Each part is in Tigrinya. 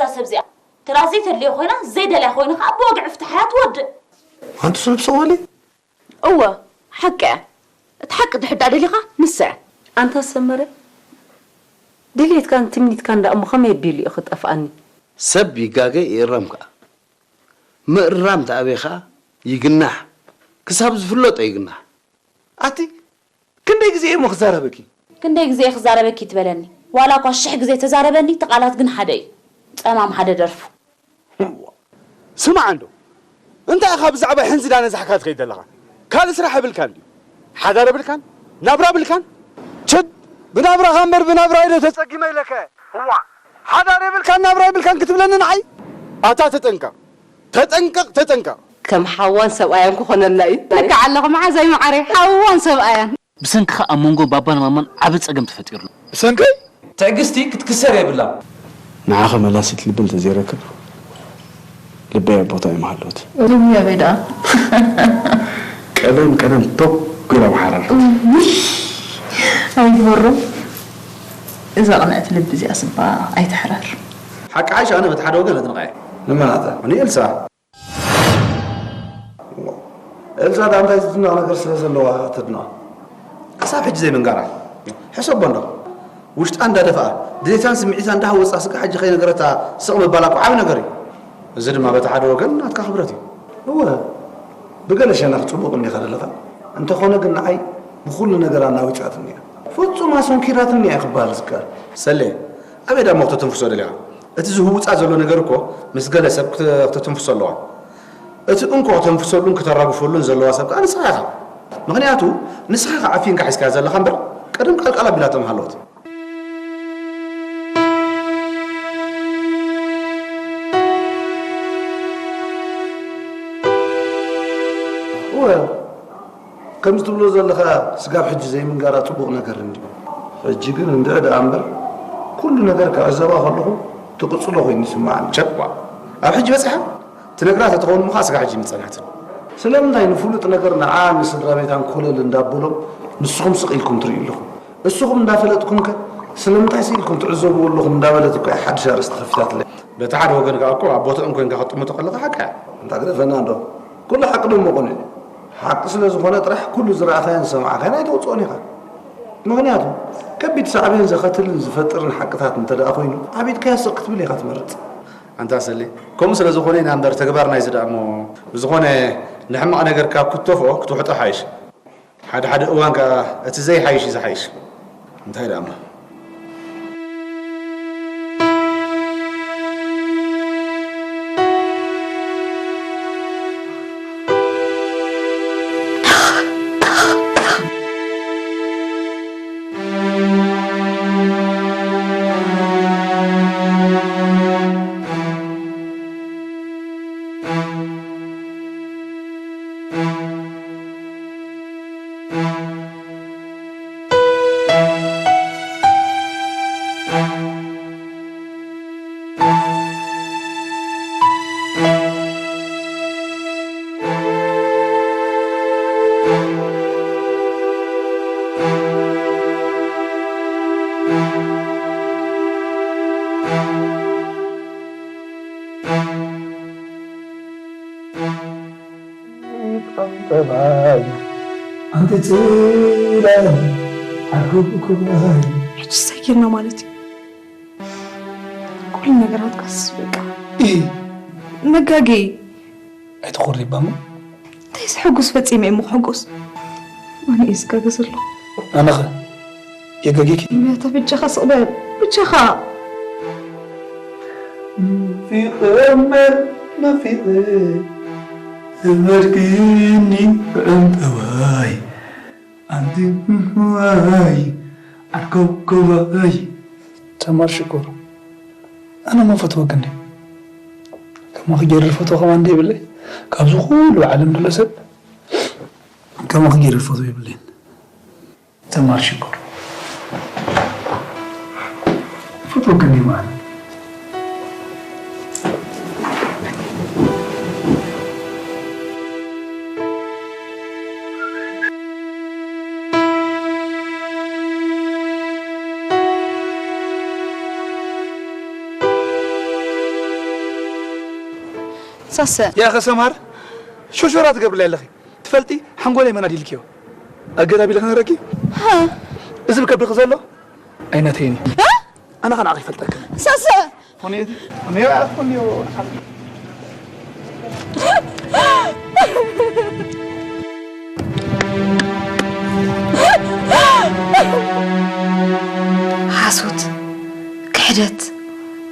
እዛ ሰብ እዚኣ ተራ ዘይተድልዮ ኮይና ዘይደልያ ኮይኑ ከዓ ብወግዒ ፍትሓያ ትወድእ። ኣንቲ ስሉብ ሰዋሊ? እወ፣ ሓቂ እያ። እቲ ሓቂ ድሕዳ ደሊኻ ንስዐ። ኣንታ ሰመረ፣ ድሌትካን ትምኒትካን ደኣ እሞ ከመይ ኣቢሉ እዩ ክጠፍኣኒ? ሰብ ይጋገ ይእረም ከኣ። ምእራም ተኣብየ ከኣ ይግናሕ። ክሳብ ዝፍለጦ ይግናሕ። ኣቲ ክንደይ ግዜ እየ እሞ ክዛረበኪ? ክንደይ ግዜ እየ ክዛረበኪ ትበለኒ? ዋላ እኳ ሽሕ ግዜ ተዛረበኒ፣ እቲ ቃላት ግን ሓደ እዩ። ጸማም ሓደ ደርፉ። ስማዕ እንዶ፣ እንታይ ኢኻ ብዛዕባ ሕንዚ ዳነዛሕካ ትኸይድ ዘለኻ? ካልእ ስራሕ የብልካን ድዩ? ሓዳር የብልካን? ናብራ የብልካን? ቸድ፣ ብናብራኻ እምበር ብናብራ ኢለ ተጸጊመ ኢለካ። እዋ፣ ሓዳር የብልካን ናብራ የብልካን ክትብለኒ ንዓይ? ኣታ ተጠንቀቕ፣ ተጠንቀቕ፣ ተጠንቀቕ። ከም ሓዋን ሰብኣያን ክኾነልና እዩ። ልክዕ ኣለኹ መዓዛይ መዓረይ፣ ሓዋን ሰብኣያን። ብሰንክኻ ኣብ መንጎ ባባን ማማን ዓቢ ጸገም ተፈጢሩ ኣሎ። ብሰንከይ? ትዕግስቲ ክትክሰር የብላን። ንዓኻ መላሲት ልቢ እንተዘይረክብ፣ ልበይ ኣብ ቦታ እዩ መሃለወት። እዞም ያበይ ደኣ? ቀደም ቀደም ቶግ ኢሎም ሓራር። ኣይግበሮ። እዛ ቅንዕቲ ልቢ እዚኣ ስባ ኣይትሕረር። ሓቂ ሓይሽ ኣነ በቲ ሓደ ወገን ኣድንቓ እየ። ንመን ኣታ? ንኤልሳ። ኤልሳ ደኣ እንታይ ዝድነቕ ነገር ስለ ዘለዋ ተድንቓ? ክሳብ ሕጂ ዘይምንጋራ። ሕሰቦ እንዶ። ውሽጣ እንዳደፍኣ፣ ድሌታን ስምዒታን እንዳሃወጻ ስጋ ሕጂ ከይነገረታ ስቕ ምባላ እኮ ዓቢ ነገር እዩ። እዚ ድማ በቲ ሓደ ወገን ናትካ ክብረት እዩ። እወ፣ ብገለ ሸነኽ ጽቡቕ እንዲኻ ዘለኻ። እንተኾነ ግን ንዓይ ብኹሉ ነገር ኣናዊጻትኒ እያ። ፍጹም ኣሰንኪራትኒ እያ ክበሃል ዝከኣል። ሰሌ፣ ኣበይ ደኣ እሞ ክተተንፍሶ ደሊኻ? እቲ ዝህውጻ ዘሎ ነገር እኮ ምስ ገለ ሰብ ክተ-፣ ክተተንፍሶ ኣለዋ። እቲ እንኮ ክተንፍሰሉን ክተራግፈሉን ዘለዋ ሰብ ከኣ ንስኻ ኢኻ። ምኽንያቱ ንስኻ ኢኻ ዓፊንካ ሒዝካያ ዘለኻ እምበር ቀደም ቀልቀል ኣቢላቶ ምሃለወት። እወ፣ ከምዚ ትብሎ ዘለኻ ስጋብ ሕጂ ዘይምንጋራ ጽቡቕ ነገር እንድዩ። ሕጂ ግን እንድዒ ደኣ እምበር፣ ኩሉ ነገር ክዕዘባ ከለኹ ትቕጽሎ ኮይኑ ይስምዓኒ። ቸባ፣ ኣብ ሕጂ በጺሓ? ትነግራ ተትኸውን እሞ ኸኣ ስጋብ ሕጂ ምጸንሐትን። ስለምንታይ ንፍሉጥ ነገር ንዓን ንስድራ ቤታን ኮለል እንዳበሎም ንስኹም ስቕ ኢልኩም ትርእዩ ኣለኹም? እስኹም እንዳፈለጥኩምከ ስለምንታይ ስኢልኩም ትዕዘብዎ ኣለኹም እንዳበለት እኮ እያ ሓድሽ ኣርእስቲ ከፊታትለይ። በቲ ሓደ ወገን ከኣ እኮ ኣብ ቦትኦም ኮንካ ክትጥምቶ ከለኻ ሓቂ እያ። እንታ ግደፈና እንዶ። ኩሉ ሓቂ ዶ እሞ ቅኑዕ እዩ? ሓቂ ስለ ዝኾነ ጥራሕ ኩሉ ዝረኣኻዮን ዝሰማዕካዮን ኣይተውጽኦን ኢኻ። ምኽንያቱ ከቢድ ሳዕቤን ዘኸትልን ዝፈጥርን ሓቅታት እንተ ደኣ ኮይኑ ዓቢድካዮ ስቕ ክትብል ኢኻ ትመርጽ። ኣንታ ሰሌ፣ ከምኡ ስለ ዝኾነ ኢና እምበር ተግባር ናይዚ ደኣ እሞ። ብዝኾነ ንሕማቕ ነገር ካብ ክትተፍኦ ክትውሕጦ ሓይሽ። ሓደ ሓደ እዋን ከኣ እቲ ዘይሓይሽ እዩ ዝሓይሽ። እንታይ ደኣ እሞ። ጠባይ ኣንተ ጽላል ዓርኩ ኩባይ። ሕጂ እንታይ ጌርና ማለት እዩ? ኩሉ ነገራትካስ በቃ። እህ። መጋገዪ። ኣይትኹሪ ባሞ። እንታይ ሕጉስ ፈጺመ እሞ ክሕጎስ? ኣነ እየ ዝጋገ ዘለኹ። ኣነኸ የጋጊኪ? መተ ብጃኻ ስቕ በል። ብጃኻ። ናፊቐ እመ ናፊቐ ተመልኪኒ ብዕንጠዋይ ኣንቲ ዋይ ዓርኮኮባይ። ተማር ሽኮር፣ ኣነ ማ ፈትወኪ እንዴ? ከማኺ ገይረ ዝፈትዎ ከማን እንዴ ይብለይ? ካብዚ ኩሉ ዓለም ድሎ ሰብ ከማኺ ገይረ ዝፈትዎ የብለይን። ተማር ሽኮር፣ ፈትወኪ እንዴ ማለት ሳሰ። ያኸ ሰምሃር ሾሾራ ትገብርለይ ኣለኺ። ትፈልጢ ሓንጎለይ መን ኣዲልክዮ? ኣገዳቢ ኢለ ክነግረኪ? እዚ ብከብድኺ ዘሎ ኣይናተይን እዩ። ኣነ ኸ ንዓኺ ይፈልጠክን። ሳሰ። ሆኔት ሆኔት ሆኔት ሓሶት፣ ክሕደት፣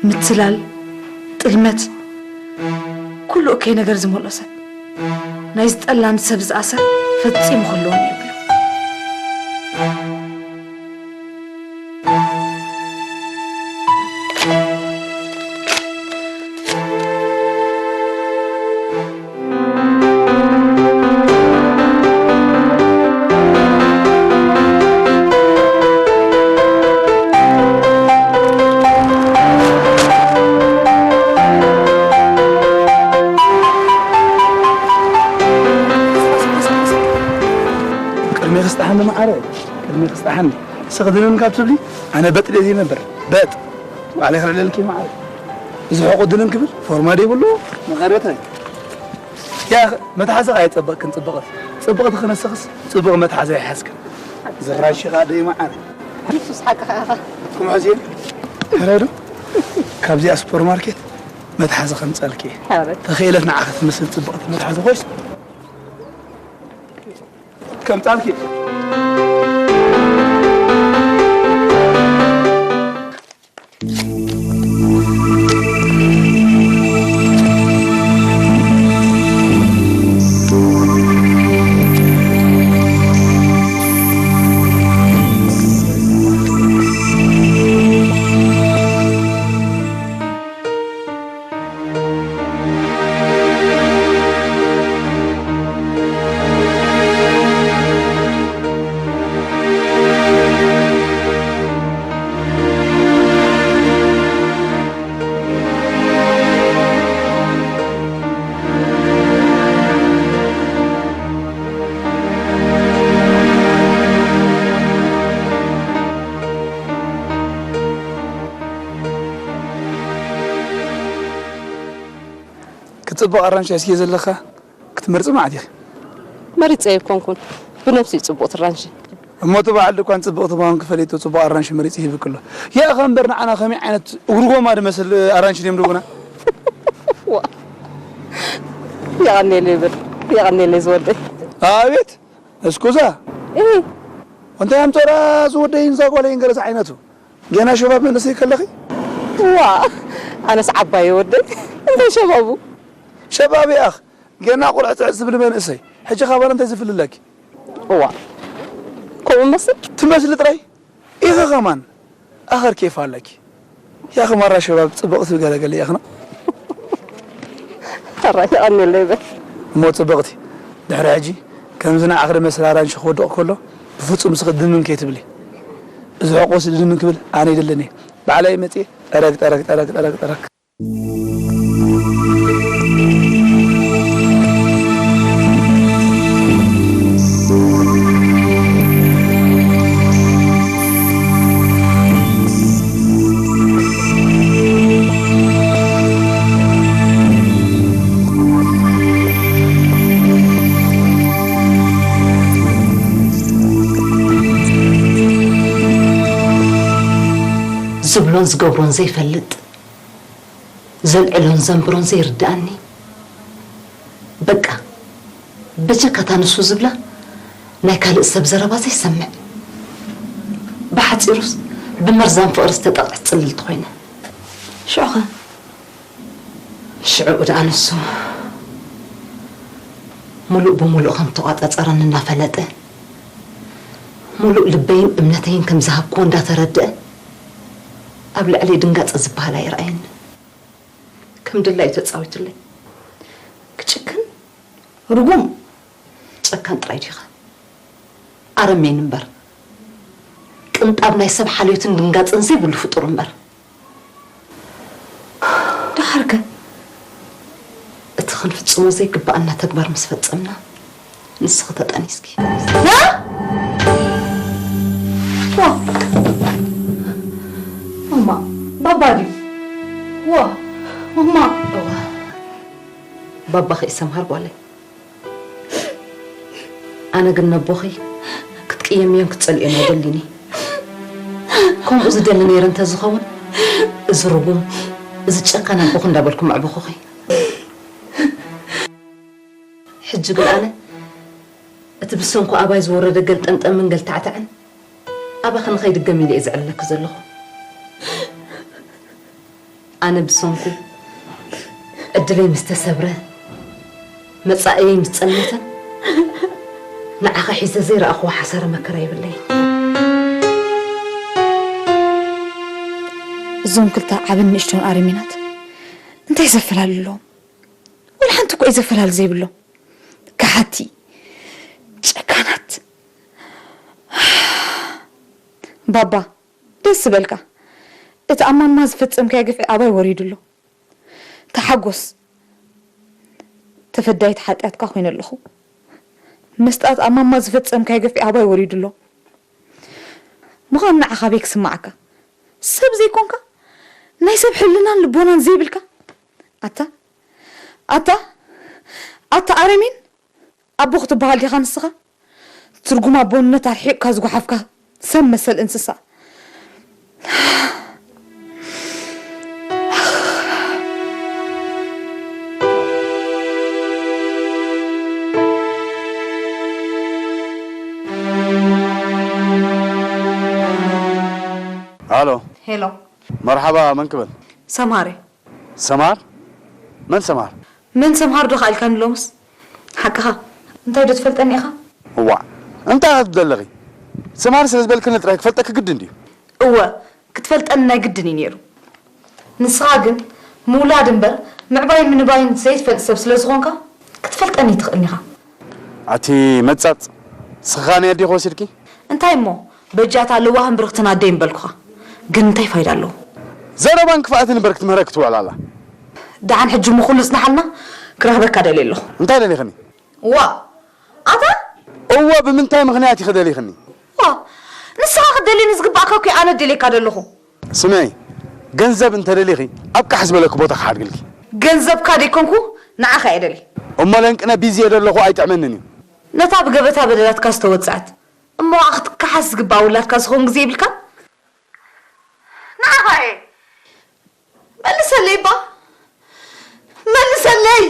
ምትላል፣ ጥልመት፣ ኩሉ እከይ ነገር ዝመልኦ ሰብ፣ ናይ ዝጠላን ሰብ ዝኣሰር ፈጺሙ ክህልዎም የብሉን። ቅድሚ ክስጣሓኒ መዓረ፣ ቅድሚ ክስጣሓኒ። ስኽድንን ካብ ትብሊ ኣነ በጥ ደዚ ነበር። በጥ ባዕለይ ክልዕለልኪ መዓረ። እዚ ሕቁ ድንን ክብል ፎርማ ደይብሉ መቐረተ። ያ መትሓዚ ኣይጸበቕክን ጽብቕቲ። ጽብቕቲ ክነስኽስ ጽቡቕ መትሓዚ ኣይሓዝክን። ዝራይ ሽቓ ደይ መዓረ። ንሱስ ሓቅኻ ኢኻ። ኣትኩም ሕዝየን። ሕረዱ። ካብዚኣ ሱፐርማርኬት መትሓዚ ከምጸልኪ። ሕረድ። ተኽእለት ንዓኺ ትመስል ጽብቕቲ መትሓዚ ኮይስ ከምጻልኪ። ክጽብቕ ኣራንሺ ሒዝኪ ዘለኻ ክትመርጺ መዓት ኢኺ። መሪጸ ኣይኮንኩን፣ ብነብሲ እዩ ጽቡቕ ትራንሺ። እሞ እቲ በዓል ድኳን ጽብቕቲ ምዃንኪ ፈሊጡ ጽቡቕ ኣራንሺ መሪጹ ሂብኪ ኣሎ። ያእኻ እምበር ንዓና ከመይ ዓይነት እግሪ ጎማ ዝመስል ኣራንሺ ድዮም ድቡና? ዋ፣ የቐኔለይ በል፣ የቐኔለይ ዝወደይ። ኣቤት እስኩዛ። እህ፣ እንታይ ኣምጾራ ዝወደይን እዛ ጓለይን ገለ ዝዓይነቱ? ገና ሸባብ መንእሰይ ከለኺ? ዋ፣ ኣነስ ዓባይ ወደይ፣ እንታይ ሸባቡ? ሸባብ ያኽ ገና ቁልዕ ትዕስ ዝብል መንእሰይ። ሕጂ ካባና እንታይ ዝፍልለኪ? ዋ፣ ከምኡ መስል? ትመስሊ ጥራይ ኢኺ ከማን። ኣኸር ኬፍ ኣለኪ። ያኺ ማራ ሸባብ ጽብቕቲ ገለገለ ያኽና። ሕራይ የቐኔለይ በል። እሞ ጽብቕቲ፣ ድሕሪ ሕጂ ከምዚ ንዓኺ ዝመስል ኣራንሺ ክወድቕ ከሎ ብፍጹም ስኺ ድንን ከይትብሊ። እዚ ሕቆ ወስዲ ድንን ክብል ኣነ ይደለኒ። ባዕለይ መጽየ ጠረግ፣ ጠረግ፣ ጠረግ፣ ጠረግ፣ ጠረግ። ዝብሎን ዝገብሮን ዘይፈልጥ፣ ዘልዕሎን ዘንብሮን ዘይርድኣኒ፣ በቃ በጀካታ ንሱ ዝብላ ናይ ካልእ ሰብ ዘረባ ዘይሰምዕ፣ ብሓጺሩስ ብመርዛም ፍቕሪ ዝተጠቕዐት ጽልልቲ ኮይነ። ሽዑኸ? ሽዑ ደኣ ንሱ ምሉእ ብምሉእ ከም ተቋጻጸረኒ እናፈለጠ፣ ምሉእ ልበይን እምነተይን ከም ዝሃብክዎ እንዳተረድአ፣ ኣብ ልዕለይ ድንጋጸ ዝበሃል ኣይረኣየኒ። ከም ድላዩ ተጻዊቱለይ። ክጭክን ርጉም። ጨካን ጥራይ ዲኻ? ኣረሜን እምበር። ቅንጣብ ናይ ሰብ ሓልዮትን ድንጋጸን ዘይብሉ ፍጡር እምበር። ደሓርከ? እቲ ክንፍጽሞ ዘይግብኣና ተግባር ምስ ፈጸምና፣ ንስኺ ተጠኒስኪ። ዋ! ማማ፣ ባባ ድዩ? ዋ! ማማ! እዋ። ባባኺ እዩ ሰምሃር ጓለይ። ኣነ ግን ነቦኺ ክትቅየምዮን ክትጸልእዮን ኣይደልን እየ። ከምኡ ዝደሊ ነይረ እንተዝኸውን፣ እዚ ርጉም፣ እዚ ጨካን ኣቦኺ እንዳበልኩ መዕበኹኺ። ሕጂ ግን ኣነ እቲ ብሰንኩ ኣባይ ዝወረደ ገልጠምጠምን ገልታዕታዕን ኣባኺ ንኸይድገም ኢለ እየ ዘዕልለኪ ዘለኹ። ኣነ ብሰንኩ ዕድለይ ምስ ተሰብረ፣ መጻእየይ ምስ ጸልመተ፣ ንዓኺ ሒዘ ዘይረኣኽዎ ሓሳረ መከራ የብለይን። እዞም ክልተ ዓብን ንእሽቶን ኣረሜናት እንታይ ዘፈላሊ ኣለዎም? ወላ ሓንቲ እኮ እዩ ዘፈላሊ ዘይብሎም። ከሓቲ፣ ጨካናት። ባባ፣ ደስ ዝበልካ። እቲ ኣብ ማማ ዝፈጸምካዮ ግፍዒ ኣባይ ወሪዱ ኣሎ። ተሓጎስ። ተፈዳይት ሓጢኣትካ ኮይነ ኣለኹ። መስጣት ኣብ ማማ ዝፈጸምካዮ ግፍዒ ኣባይ ወሪዱ ኣሎ። ምዃኑ ንዓኻ ኣበይ ክስምዓካ? ሰብ ዘይኮንካ? ናይ ሰብ ሕልናን ልቦናን ዘይብልካ? ኣታ፣ ኣታ፣ ኣታ ኣረሜን! ኣቦ ክትበሃል ዲኻ ንስኻ? ትርጉም ኣቦነት ኣርሒቕካ ዝጓሓፍካ ሰብ መሰል እንስሳ። ሃሎ። ሄሎ። መርሓባ፣ መን ክብል? ሰምሃር እየ። ሰምሃር? መን ሰምሃር? መን ሰምሃር ዶ ከኣልካኒ ሎምስ? ሓቅኻ። እንታይ ዶ ትፈልጠኒ ኢኻ? እዋእ፣ እንታይ ኢኻ ትብሊ ዘለኺ? ሰምሃር ስለ ዝበልክኒ ጥራይ ክፈልጠኪ ግድን ድዩ? እወ፣ ክትፈልጠኒ ናይ ግድን እዩ ነይሩ። ንስኻ ግን ምውላድ እምበር ምዕባይን ምንባይን ዘይትፈልጥ ሰብ ስለ ዝኾንካ ክትፈልጠኒ ኣይትኽእልን ኢኻ። ኣቲ መጻጽ፣ ስኽኻ ናይ ኣዴኺ ወሲድኪ? እንታይ እሞ፣ በጃ እታ ለዋህን ብርኽትን ኣደይ ምበልኩኻ። ግን እንታይ ፋይዳ ኣለዎ? ዘረባን ክፍኣትን እምበር ክትምህረኪ ትውዕል ኣላ። ደሓን ሕጂ እሞ ኩሉ ጽንሓልና፣ ክረኽበካ ደልየ ኣለኹ። እንታይ ደሊኽኒ? ዋ፣ ኣታ? እወ፣ ብምንታይ ምኽንያት ኢኺ ደሊኽኒ? ዋ፣ ንስኻ ክትደልየኒ ዝግባእካ እኮ ኣነ ደልየካ ደለኹ። ስምዒ፣ ገንዘብ እንተደሊኺ ኣብ ቃሕ ዝበለኪ ቦታ ክሓድግልኪ። ገንዘብካ ደይኮንኩ ንዓኻ እየ ደሊ። እሞ ለንቅነ ቢዚ እየ ደለኹ ኣይጥዕመንን እዩ። ነታ ብገበታ በደላትካ ዝተወጽዐት እሞ ክትከሓስ ዝግባእ ውላድካ ዝኸውን ግዜ ይብልካ? ንዓኻ እየ። መልሰለይ እባ። መልሰለይ።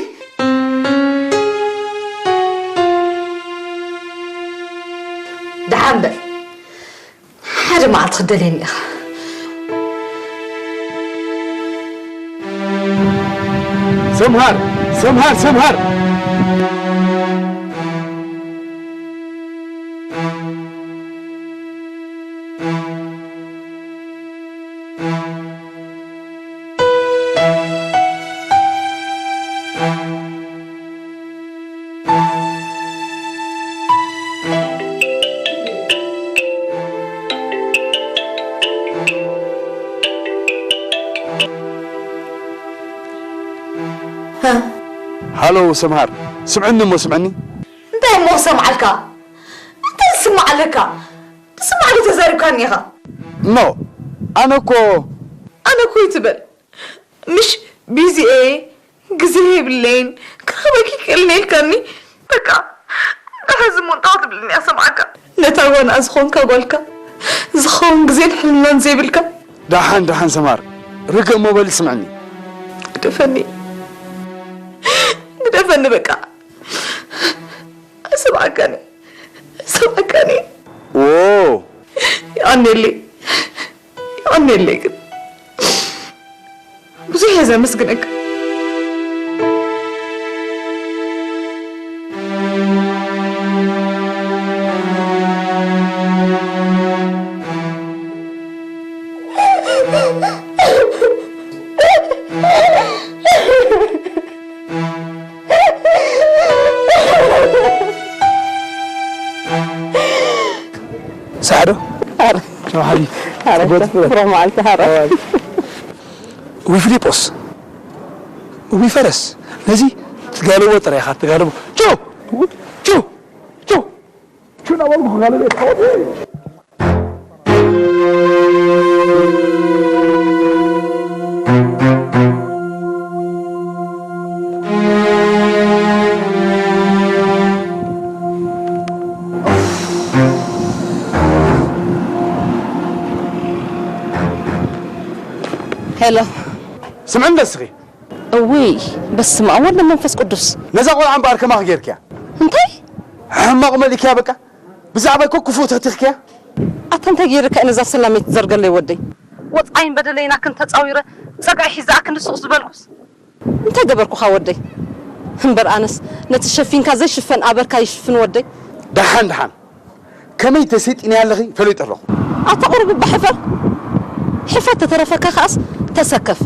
ደሓን በል። ሓደ መዓልቲ ክደልየኒ ኢኻ። ሰምሃር፣ ሰምሃር፣ ሰምሃር። ሃሎ ሰምሃር፣ ስምዕኒ እሞ ስምዕኒ። እንታይ እሞ ክሰምዓልካ? እንታይ ዝስማዕ ኣለካ? ዝስማዕ ዶ ተዛሪብካኒ ኢኻ? ኖ፣ ኣነ እኮ ኣነ እኮ ይትበል። ምሽ ቢዚ እየ፣ ግዜ የብለይን፣ ክረኽበኪ ይክእልን ኢልካኒ። በቃ፣ ደሓን ዝሙን ጣው ትብልኒ እያ ሰምዓካ። ነታ ጓና ዝኾንካ ጓልካ፣ ዝኸውን ግዜን ሕልናን ዘይብልካ። ደሓን፣ ደሓን ሰማር፣ ርግእ እሞ በሊ ስምዕኒ። ግደፈኒ፣ ግደፈኒ በቃ። ኣይሰምዓካን እየ። ኣይሰምዓካን እየ። ዎ። የቐንየለይ። የቐንየለይ ግን። ብዙሕ እየ ዘመስግነካ። ሳዕዶ? ኣረ። ቻው ሓቢ። ኣረ፣ ጽቡቅ፣ ጽቡቅ። ፍረ መዓልቲ፣ ኣረ። ኣዋይ። ዊ ፊሊጶስ። ዊ ፈረስ። ነዚ ትጋልቦ ጥራይ ኢኻ ትጋልቦ። ቹ! ቹ! ቹ! ቹ ናበልኩ ክጋልብ እየ። እለ። ስምዕኒ ደስኺ። እውይ፣ በስመ ኣብ ወወልድ ወመንፈስ ቅዱስ። ነዛ ቆልዓ እምበኣር ከማኺ ጌርክያ። እንታይ? ሕማቕ መሊክያ በቃ። ብዛዕባይ እኮ ክፉእ ተቲኽክያ። ኣታ እንታይ ጌርካ እየ ነዛ ሰላመይ ትዘርገለይ ወደይ? ወጻይን በደለይና ክንተጻዊረ ጸግዒ ሒዛ ክንዲ ሱቕ ዝበልኩስ። እንታይ ገበርኩኻ ወደይ? እምበር ኣነስ ነቲ ሸፊንካ ዘይሽፈን ኣበርካ ይሽፍን ወደይ። ደሓን ደሓን። ከመይ ተሰይጢኒ ኣለኺ ፈሊጠ ኣለኹ። ኣታ ቁሩብ እባ ሕፈር። ሕፈር ተተረፈካ ከኣስ ተሰከፍ።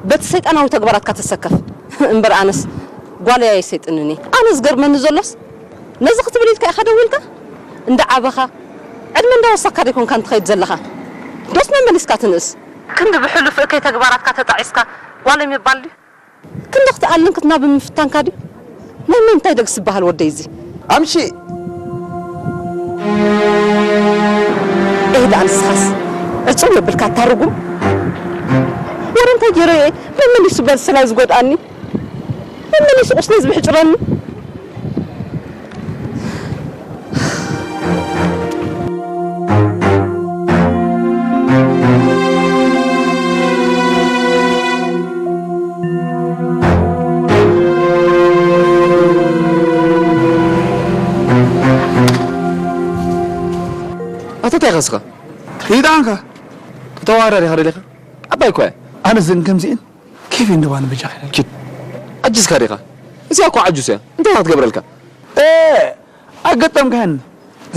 በቲ ሰይጣናዊ ተግባራትካ ተሰከፍ። እምበር ኣነስ ጓለይ ኣይሰይጥንን እየ። ኣነ ዝገርመኒ ዘሎስ ነዚ ክትብል ኢልካ ኢኻ ደዊልካ? እንዳ ዓበኻ ዕድመ እንዳ ወሰኽካ ደይኮንካ እንትኸይድ ዘለኻ? ዶስ መመሊስካ ትንእስ? ክንዲ ብሕሉፍ እከይ ተግባራትካ ተጣዒስካ ጓለይ ምባል ድዩ? ክንዲ ክትኣልን ክትናብን ምፍታንካ ድዩ? ናይ ምንታይ ደግስ ዝበሃል ወደይ እዚ? ኣምሺ! ኤህ ደኣ ንስኻስ ዕጹው የብልካ እታ ርጉም። ወረ እንታይ ገይረ እየ መመሊሱ በልስላይ ዝጎድኣኒ? መመሊሱ ቁስለይ ዝብሕጭረኒ? ኣታ እንታይ ኢኻ ንስኻ? ይድዓንካ። ከተዋርዳ ዲኻ ደሊኻ? ዓባይ እኮ እያ። ኣነ ዘን ከምዚኤን ኬፍ እየን ደባኒ በጃኻ ኢለን። ኪድ። ዓጅዝካ ዲኻ? እዚኣ እኮ ዓጁስ እያ። እንታይ ኢኻ ክትገብረልካ? እ፣ ኣገጠምካየን።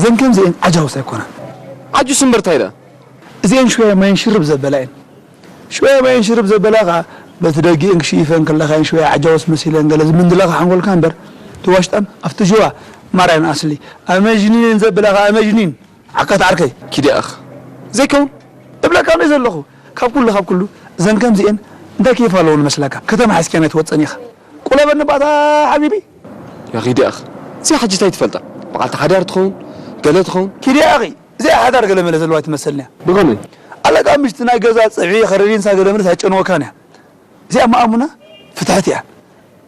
ዘን ከምዚኤን ዓጃውስ ኣይኮናን። ዓጁስ እምበር እንታይ ደኣ? እዚኤን ሽወያ ማየን ሽርብ ዘበላ እየን። ሽወያ ማየን ሽርብ ዘበላ ኸኣ በቲ ደጊኤን ክሽይፈን ከለኻየን ሽወያ ዓጃውስ መሲለን ገለ ዝምንድላኻ ሓንጎልካ እምበር፣ እቲ ዋሽጣን ኣብቲ ጅዋ ማርያን ኣስሊ ኣመጅኒን ዘበላ ኸኣ ኣመጅኒን። ዓካት ዓርከይ። ኪድ ያኣኽ። ዘይከውን። እብለካ እንዶ ዘለኹ። ካብ ኩሉ፣ ካብ ኩሉ፣ እዘን ከምዚኤን እንታይ ኬፍ ኣለወን መስለካ? ከተማ ሒዝካየን ኣይትወጽእን ኢኻ። ቁለበኒ ባታ ሓቢቢ። ያኺ ዲኣኽ። እዚኣ ሕጂ እንታይ ትፈልጣ? በዓልቲ ሓዳር ትኸውን፣ ገለ ትኸውን። ኪድ ያኣኺ። እዚኣ ሓዳር ገለ መለ ዘለዋ ኣይትመስልን እያ። ብኸመይ? ኣለካ ምሽቲ ናይ ገዛ ጽብሒ፣ ኸረዲንሳ ገለ መለስ ኣይጨንወካን እያ። እዚኣ መኣሙና ፍትሕቲ እያ።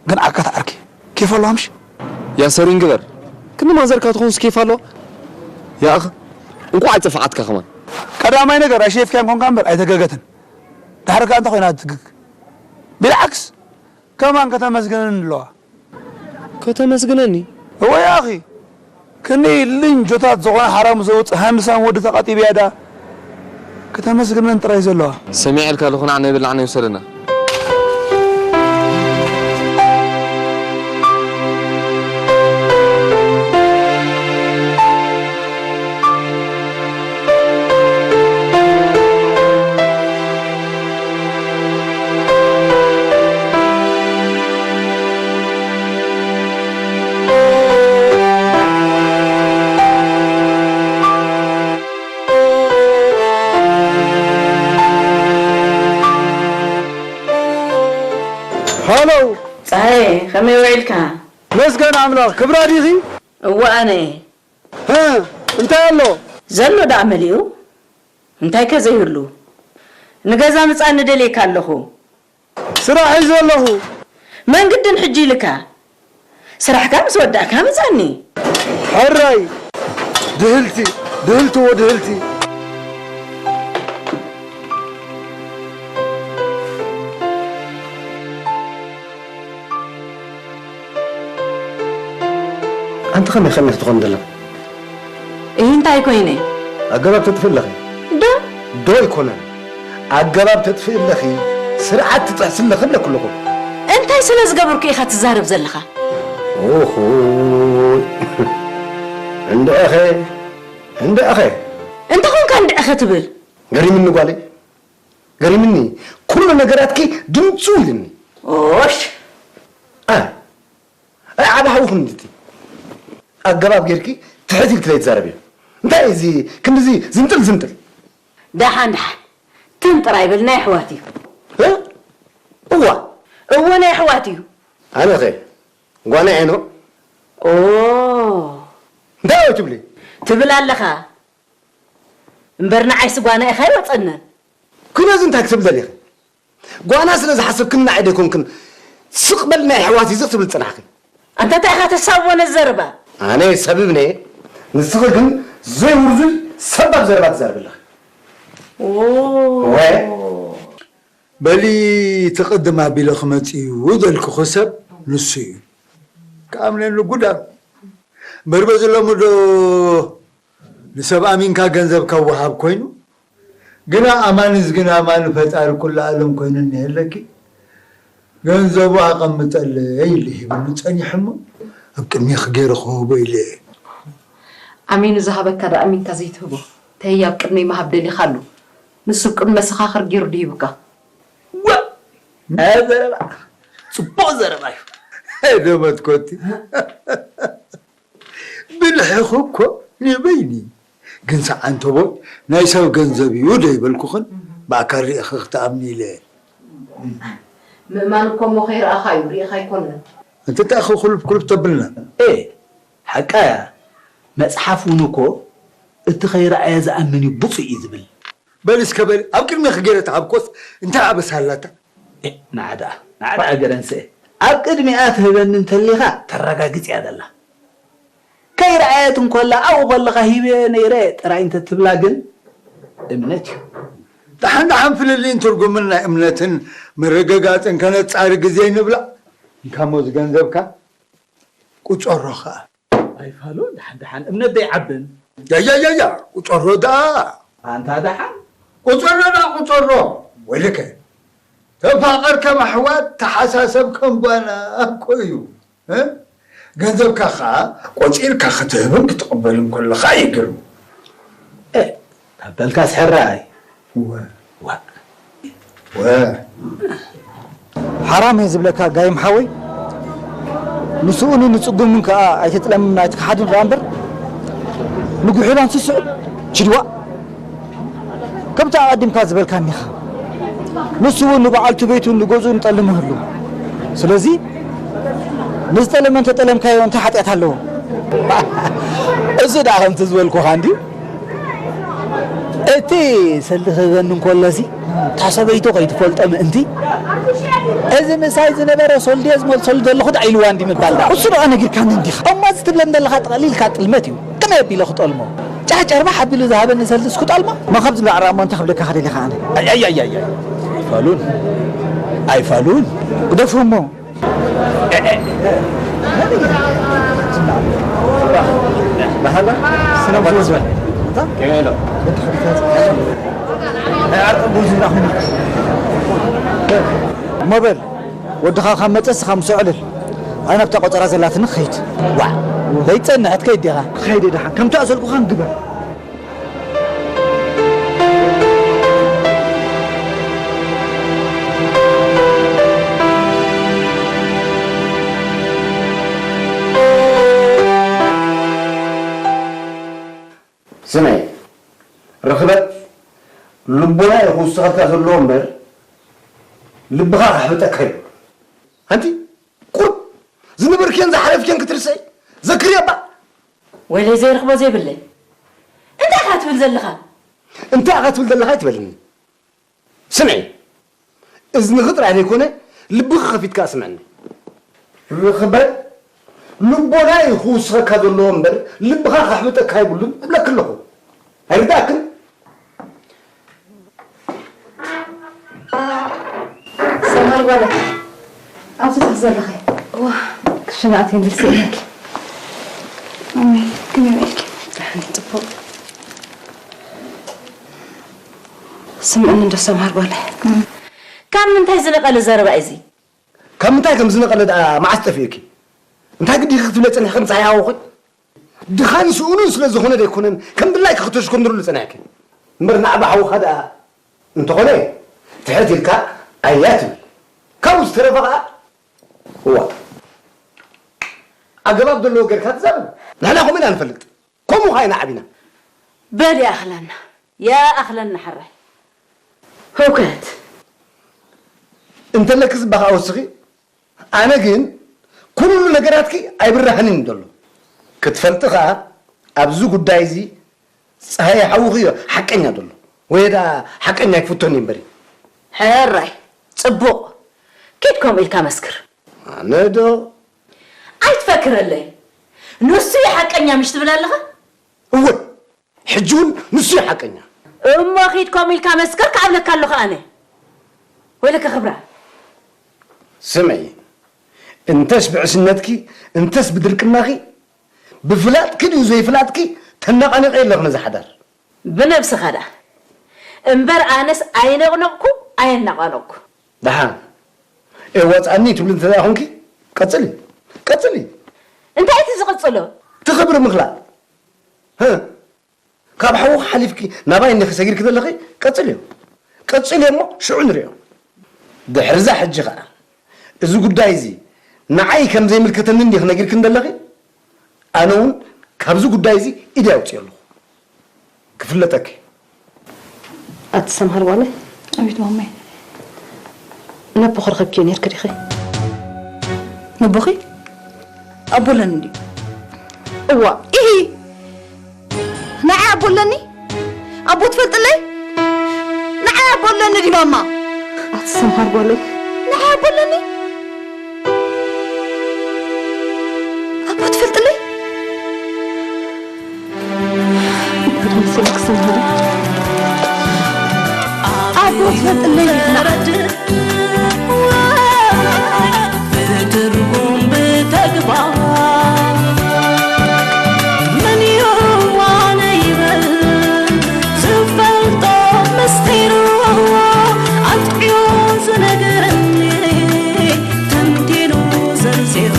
ግን ዓካት ዓርኪ። ኬፍ ኣለዋ ምሽ? ያ ሰሪን ግበር። ክንዲ ማዘርካ ትኾንስ ኬፍ ኣለዋ? ያእኽ፣ እንቋዕ ኣይጸፈዓትካ ከማን። ቀዳማይ ነገር ኣይሸየፍካያን ኮንካ እምበር ኣይተገገትን። ድሓር ከኣ እንታይ ኮይና ትግግ? ቢልዓክስ፣ ከማን ከተመስግነኒ ኣለዋ። ከተመስግነኒ? እወ ያኺ። ክንደይ ልንጆታት ዝኾነ ሓራሙ ዘውጽእ ሃንድሳም ወዲ ተቓጢብያ ደኣ ከተመስግነን ጥራይ ዘለዋ። ሰሚዐልካ ኣለኹ፣ ንዓ ናይ ብላዕና ይውሰደና። ሃሎ። ጸሃየ፣ ከመይ ውዒልካ? መስገን ኣምላኽ፣ ክብራ ዲኺ? እወ፣ ኣነ እየ። እ፣ እንታይ ኣሎ? ዘሎ ደኣ መሊኡ። እንታይ ከ ዘይህሉ? ንገዛ ምጻኒ ደልየካ ኣለኹ። ስራሕ ሒዘ ኣለኹ። መንግድን ሕጂ ኢልካ? ስራሕካ ምስ ወዳእካ ምጻኒ። ሕራይ፣ ድህልቲ፣ ድህልቲ ወድህልቲ። ኣንቲ ከመይ ከመይ ክትኾን ደለኻ? እሂ እንታይ ኮይነ? ኣገባብ ተጥፍእ ኣለኺ። ዶ? ዶ ኣይኮነን። ኣገባብ ተጥፍእ ኣለኺ። ስርዓት ትጥሕሲ ኣለኺ እብለኪ ኣለኹ። እንታይ ስለ ዝገበርኩ ኢኻ ትዛረብ ዘለኻ? ኦሆይ። እንድዒኸ፣ እንድዒኸ። እንተኾንካ እንድዒኸ ትብል? ገሪምኒ ጓለይ። ገሪምኒ። ኩሉ ነገራትኪ ድምፁ ኢልኒ። ኦሽ። ኣ፣ ኣይ ዓቢ ሓውኹም እንድቲ። ኣገባብ ጌርኪ ትሕት ኢልኪ ዘይትዛረቢ። እንታይ እዚ ክንድዚ ዝንጥል ዝንጥል? ደሓን ደሓን። ትም ጥራይ በል፣ ናይ ኣሕዋት እዩ። እ? እዋ። እዎ፣ ናይ ኣሕዋት እዩ። ኣነኸ ጓና እየ ኖ? ኦ። እንታይ ወይ ትብሊ? ትብል ኣለኻ። እምበር ንዓይስ ጓና ኢኻ ኣይወጸንን። ኩነዚ እንታይ ክትብል ደሊኺ? ጓና ስለ ዝሓሰብክን ንዓይ ደይኮንክን ስቕ በል ናይ ኣሕዋት እዩ ክትብል ዝጸናሕኪ። ኣንታ እንታይ ኢኻ ተሳቦ ነዚ ዘረባ? ኣነ ሰብ እብነ፣ ንስኺ ግን ዘይውርዙይ ሰባብ ዘረባ ትዛረቢ ኣለኺ። ኦ። ወይ? በሊ እቲ ቅድም ኣቢለ ክመጽእ እዩ ዘልኩኺ ሰብ ንሱ እዩ። ክኣምነኒ ጉዳም። እምበር በዚ ሎሚ ዶ ንሰብ ኣሚንካ ገንዘብ ካብ ወሃብ ኮይኑ? ግና ኣማንስ ግን ኣማኒ ፈጣሪ ኩሉ ዓለም ኮይኑ እኒሀለኪ። ገንዘቡ ኣቐምጠለይ ኢሉ ሂብኒ ጸኒሑ እሞ ኣብ ቅድሜኺ ገይረ ክህቦ ኢለ እየ። ኣሚኑ ዝሃበካ ደኣ ኣሚንካ ዘይትህቦ? ተይ ኣብ ቅድመይ ምሃብ ደሊኻ ኣሉ። ንሱ ኣብ ቅድሚ መሰኻኽር ገይሩ ድሂቡካ። ዋ! ኣያ ዘረባ ጽቡቕ ዘረባ እዩ። ደመትኮቲ ብልሕኺ እኮ ንበይኒ ግን ሰዓንተቦ ናይ ሰብ ገንዘብ እዩ ዶ ይበልኩኽን ብኣካል ሪእኺ ክትኣምኒ ኢለ እየ። ምእማን እኮ እሞ ከይረኣኻ እዩ ሪእኻ ኣይኮነን። እንተ ተኣኺ ኩልፍ ኩልፍ ተብልና። ኤ ሓቃ እያ። መጽሓፍ እውን እኮ እቲ ከይረኣየ ዝኣምን እዩ ብፁዕ እዩ ዝብል። በል እስከ በል ኣብ ቅድሜኺ ገይረ ተሃብኮስ እንታይ ኣበሳ ኣላታ? ኤ፣ ንዓ ደኣ፣ ንዓ ደኣ ገረንስኤ። ኣብ ቅድሚኣ ትህበኒ እንተሊኻ ተረጋግጽ እያ ዘላ። ከይረኣየት እንኮላ ኣብኡ ከለኻ ሂበዮ ነይረ ጥራይ እንተትብላ ግን እምነት እዩ። ደሓን ደሓን ፍልልይን ትርጉምን ናይ እምነትን ምርግጋጽን ከነጻሪ ግዜ ንብላ። እንካሞ ዝገንዘብካ ቁጸሮ ኸኣ። ኣይፋሉን ደሓን ደሓን እምነት ደይዓብን። ያያያያ ቁጸሮ ደኣ። ኣንታ ደሓን ቁጸሮ ደኣ ቁጸሮ። ወይልከ ተፋቐር ከም ኣሕዋት ተሓሳሰብ ከም ጓና እኮ እዩ። እ? ገንዘብካ ኸዓ ቆጺርካ ክትህብን ክትቕበልን ከለኻ እዩ ግርም። እ፣ ካብ በልካስ ሕራይ። እወ። ዋእ። ወ። ሓራም እየ ዝብለካ ጋይም ሓወይ፣ ንስኡንን ንጽጉምን ከኣ ኣይትጥለምና ኣይትክሓድን ደኣ እምበር ንጉሒላን ስስዑ ችድዋእ። ከምቲ ኣቐዲምካ ዝበልካኒ ኢኻ። ንሱ እውን ንበዓልቱ ቤቱን ንገዝኡን ጠልሙ ይህሉ። ስለዚ ንዝጠለመ እንተጠለምካዮ እንታይ ሓጢኣት ኣለዎ? እዚ ደኣ ከምቲ ዝበልኩኻ እንድዩ። እቲ ሰልዲ ክህበኒ እንከሎሲ እታ ሰበይቱ ከይትፈልጦ ምእንቲ እዚ ምሳይ ዝነበረ ሶል ድየ ዝመልሰሉ ዘለኹ ደኣ ኢልዋ እንዲ ምባል ደኣ። እሱ ደኣ ነጊርካኒ እንዲኻ። እሞ እዚ ትብለኒ ዘለኻ ጠቕሊልካ ጥልመት እዩ። ከመይ ኣቢለ ክጠልሞ? ጫሕጨርባሕ ኣቢሉ ዝሃበኒ ሰልድስ ክጠልሞ? እሞ ካብዚ ንላዕሊ እሞ እንታይ ክብለካ ደሊኻ ኣነ? ኣይ ኣይ ኣይ ኣይ ኣይፋሉን ኣይፋሉን። ግደፉ እሞ። እሞ በል ወድኻ ካብ መጸ እስኻ ምስኡ ዕልል። ኣነ ኣብታ ቆጸራ ዘላትኒ ክኸይድ። ዋእ ዘይትጸንሕ ትከይድ ዲኻ? ክኸይድ እየ ደሓን ከምቲ ኣዘዝኩኻን ግበር። ስምዒ ርኽበት ልቦና እዩ ክውስኸካ ዘለዎ እምበር ልብኻ ከሕብጠካ እዩ። ሓንቲ ቁሩብ ዝነበርክዮን ዝሓለፍክዮን ክትርስዒ ዘክርዮ እባ። ወይለይ ዘይረኽቦ ዘይብለይ እንታይ ኢኻ ትብል ዘለኻ? እንታይ ኢኻ ትብል ዘለኻ ኣይትበልኒ። ስምዒ እዝንኺ ጥራይ ዘይኮነ ልብኺ ከፊትካ ስምዕኒ። ርኽበት ልቦና እዩ ክውስኸካ ዘለዎ እምበር ልብኻ ከሕብጠካ የብሉን እብለኪ ኣለኹ። ኣይርድኣክን? ሰምሃል ጓለይ፣ ኣብዚ ትኽ ዘለኺ። እዋ፣ ክሽነ ኣትየ ንርሲ ኢለኪ። ኣሜን። ከመይ ውዒልኪ? ደሓን፣ ጽቡቕ። ስምዕኒ እንዶ ሰምሃል ጓለይ። ካብ ምንታይ ዝነቐለ ዘረባ እዩ እዚ? ካብ ምንታይ ከም ዝነቐለ ደኣ መዓስ ጠፊኡኪ? እንታይ ግዲኺ ክትብለ ጸኒሕኺ ምሳይ ሃወኺ? ድኻን ስኡንን ስለ ዝኾነ ደይኮነን ከም ድላይኪ ክተሽኮንድርሉ ጸኒሕኪ። እምበር ንዓባ ሓውኻ ደኣ እንተኾነ ትሕት ኢልካ ኣያ ትብል። ካብኡ ዝተረፈ ኸኣ እዋ ኣገባብ ዘለዎ ጌርካ ትዛረብ። ንሕና ከምኡ ኢና ንፈልጥ። ከምኡ ኸኣ ኢና ዓቢና። በል ይኣኽለና ይኣኽለና ሕራይ። ህውከት። እንተለኪ ዝባኻ ወስኺ ኣነ ግን ኩሉ ነገራትኪ ኣይብራህንን እዩ ዘሎ። ክትፈልጢ ኸኣ ኣብዚ ጉዳይ እዚ ጸሃየ ሓውኺ እዩ ሓቀኛ ዘሎ። ወይ ደኣ ሓቀኛ ኣይክፍቶን እዩ እምበሪ። ሕራይ ጽቡቕ ኪድ ከምኡ ኢልካ መስክር። ኣነ ዶ ኣይትፈክረለይ። ንሱ እዩ ሓቀኛ ምሽ ትብል ኣለኻ? እወ ሕጂ እውን ንሱ እዩ ሓቀኛ። እሞ ኺድ ከምኡ ኢልካ መስክር ክኣብለካ ኣለኹ ኣነ። በለከ ክብራ። ስምዒ፣ እንተስ ብዕስነትኪ እንተስ ብድርቅናኺ፣ ብፍላጥኪ ድዩ ዘይፍላጥኪ፣ ተነቓኒቐ የለኽ ነዚ ሓዳር። ብነብስኻ ደኣ እምበር ኣነስ ኣይነቕነቕኩ ኣየናቓነቕኩ። ደሓን ኤዋፅኣኒ ትብሊ እንተ ደኣ ኾንኪ፣ ቀፅሊ፣ ቀፅሊ። እንታይ እቲ ዝቕፅሎ? እቲ ክብሪ ምኽላእ። ህ፣ ካብ ሓውኺ ሓሊፍኪ ናባይ እንዲኺ ሰጊርኪ ዘለኺ፣ ቀፅልዮ። ቀፅልዮ እሞ ሽዑ ንሪኦ። ድሕርዛ ሕጂ ኸዓ፣ እዚ ጉዳይ እዚ ንዓይ ከም ዘይምልከተኒ እንዲኺ ነጊርክኒ ዘለኺ፣ ኣነ እውን ካብዚ ጉዳይ እዚ ኢደይ ኣውፅኦ ኣለኹ። ክፍለጠኪ። ኣቲ ሰምሃር ጓለይ፣ ኣቤት ማማይ። ነቦኺ ረኺብክዮ ነይርኪ ዲኺ? ነቦኺ? ኣቦ ኣለኒ እንድዩ። እዋ፣ ኢሂ! ንዓይ ኣቦ ኣለኒ? ኣቦ ትፈልጥለይ? ንዓይ ኣቦ ኣለኒ ድዩ ማማ? ኣቲ ሰምሃር ጓለይ፣ ንዓይ ኣቦ ኣለኒ? ኣቦ ትፈልጥለይ? እንታይ መሰለክ ሰምሃር? ኣቦ ትፈልጥለይ? ንዓይ ብትርጉም ብተግባር መን ይዋነ ይበል ዝፈልጦ ምስጢሩ ኣጥዕዮ ዝነግረኒ ተንቲኑ ዘርዚሩ።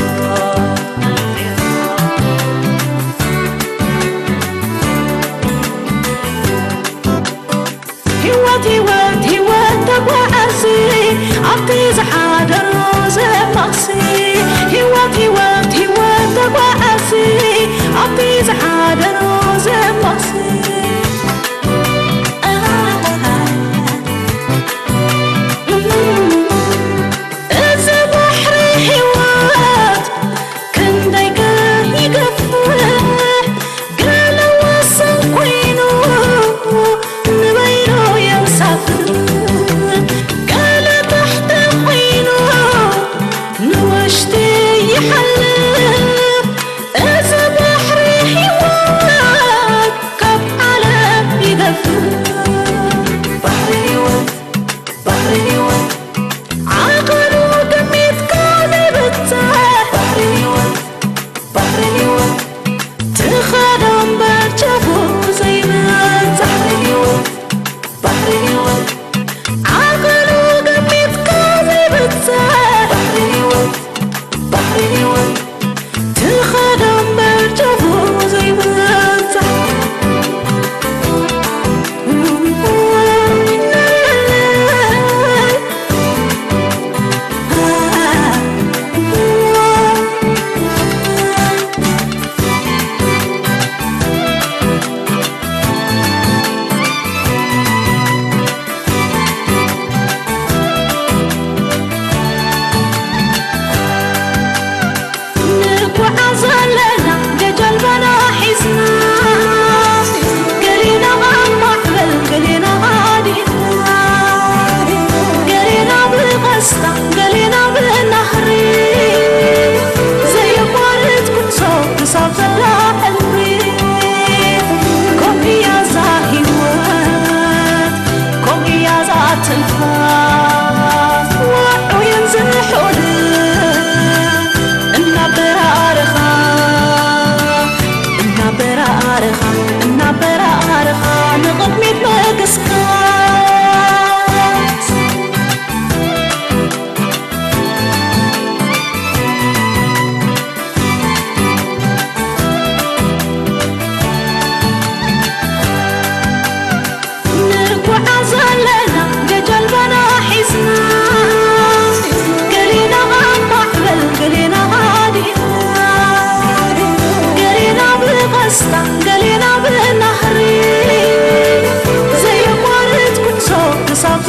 ህይወት ህይወት ህይወት ተጓዓዚ ኣብቲ ዝሓደሮ ዘማሲ። ህይወት ህይወት ህይወት ተጓዓዚ ኣብቲ ዝሓደሮ ዘማሲ። እዚ ባሕሪ ህይወት ክንደይ ከ ይገፍሕ፣ ገለ ወሰን ኮይኑ ንበይኑ የንሳፍፍ፣ ገለ ታሕቲ ኮይኑ ንውሽጢ ይሓልፍ። እዚ ባሕሪ ህይወት ካብ ዓለም ይገፍሕ። ባሕሪ ህይወት፣ ባሕሪ ህይወት፣ ዓቐኑ ግሚትካ ዘይብጽሕ። ባሕሪ ህይወት፣ ባሕሪ ህይወት፣ ትኸዶ እምበር ጫፉ ዘይበጽሕ። ባሕሪ ህይወት፣ ባሕሪ ህይወት፣ ዓቐኑ ግሚትካ ዘይብጽሕ። ባሕሪ ህይወት፣ ባሕሪ ህይወት፣ ትኸዶ እምበር ጫፉ ዘይበጽሕ። ንጓዓዝ ኣለና ጀልባና ሒዝና፣ ገሊና ኣብ ማዕበል፣ ገሊና ሃዲእና፣ ገሊና ብቐስታ፣ ገሊና ብናህሪ፣ ዘየቋርጽ ጉዕዞ ክሳብ ዘላ ሕልሚ። ከምኡ እያ እዛ ህይወት፣ ከምኡ እያ እዛ ትንፋስ፣ ውዑይን ዝሑልን እናበራረኻ፣ እናበራረኻ፣ እናበራረኻ ንቕድሚት ምግስጋስ። ንጓዓዝ ኣለና ጀልባና ሒዝና፣ ገሊና ኣብ ማዕበል፣ ገሊና ሃዲእና፣ ገሊና ብቐስታ፣ ገሊና ብናህሪ፣ ዘየቋርጽ ጉዕዞ ክሳብ